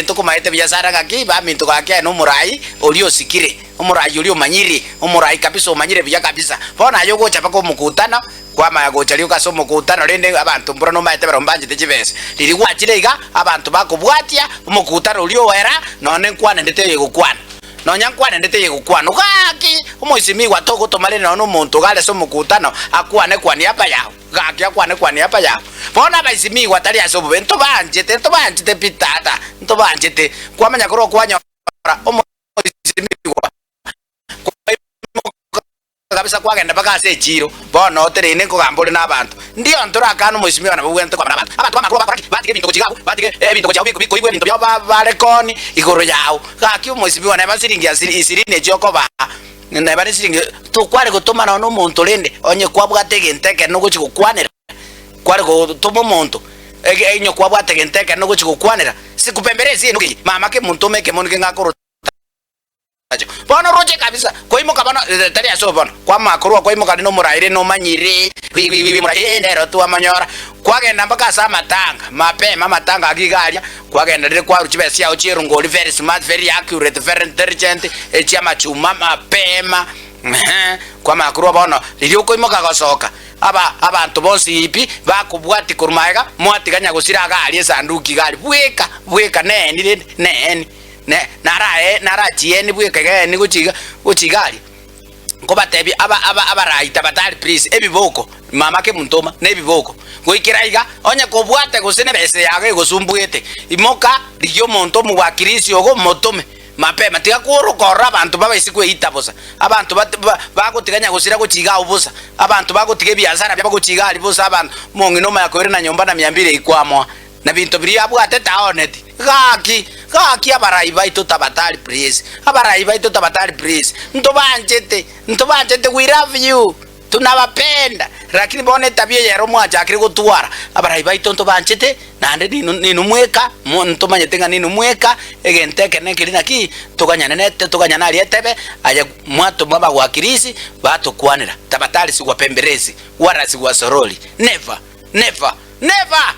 Ntokomaete buya sana gaki baminto gaki aye nomorai oria osikire, omorai oria omanyire, omorai kabisa omanyire buya kabisa. Bono aye ogocha mpaka omokutano, kwamanya gocha rioka ase omokutano rende abanto mbora nomaete barabwo mbanchete chibesa. Riria gwachire iga, abanto bakobwatia, omokutano oria oera, nonye nkwane teiyo egokwana. Nonya nkwane teiyo egokwana. Gaki! Omoisimigwa togotoma rende nonye omonto iga are ase omokutano akwane kwa niaba yao. Gaki akwane kwa niaba yabo. Bono abaisimigwa tari ase obobe, ntobanchete, ntobanchete pi tata, ntobanchete. Kwamanya korwa kwanyora omoisimigwa, kwaimoka kabisa kwagenda mpaka ase echiiro, bono otereine nkogamba ore nabanto. Ndio ntorakane omoisimigwa nabo obwenerete kwaba nabanto. Abanto b'amakuru bakora ki? Batiga ebinto gochia iga abwo, batige ebinto gochia abwo bikoigwa ebinto biabo barekoni igoro yao. Gaki omoisimigwa neba siringi isirini echio okobaa. Neba nesiringi tokware gotoma nonya nomonto rende onye kwabwate egento ekenene ogochia gokwanera, kware gotoma omonto ege onye kwabwate egento ekenene ogochia gokwanera, sikupemberesi enoki eye, mama kemonto ome ekemoni keng'a korotacho. Bono oroche kabisa, kwaimoka bono tari ase obo bono, kwamanya korwa kwaimoka rende omorai rende omanyire wi morai ee nero twamonyora, kwagenda mpaka ase amatanga, mapema amatanga aria iga aria. Kwagenderire kwarua chibesa chiao chi'erongori very smart, very accurate, very intelligent, echi'amachuma mapema, ehe, kwamanya korwa bono riria okoimoka gosoka, aba abanto bonsi pi bakobwatia korwa magega, mwatiga nyagosira iga aria esanduki iga aria bweka, bweka neeni rende, neeni, ne narae narachieni bweka iga eeni gochia iga gochia iga aria. Nkobatebia aba aba abarai tabatari please ebiboko mama kemuntoma na ebiboko goikera iga onye kobwate gose nebese yago egosumbuete imoka rigia omonto omogwakirisi ogo motome mapema tiga kworoka ororo abanto babaise kweita bosa abanto bat ba bagotiga nyagosira gochia iga abwo bosa abanto bagotiga ebiasara biabo gochia iga aria bosa abanto omong'ina omanya koirana nyomba na mia mbiri eyio kwamoa Na binto biria abwate taoneti. Gaki, gaki abarai baito tabatari please, abarai baito tabatari please, ntobanchete, ntobanchete we love you, tunabapenda, lakini bono etabia eye ero mwachakire gotwara, abarai baito ntobanchete, naende ninu ninu mweka, mo ntomanyete ng'a ninu mweka, egento ekenene keria naki, toganyane nete toganyane aria etebe, aye mwatoma abagwakirisi, batokwanera, tabatari sigwapemberesi, wala sigwasorori, never, never, never!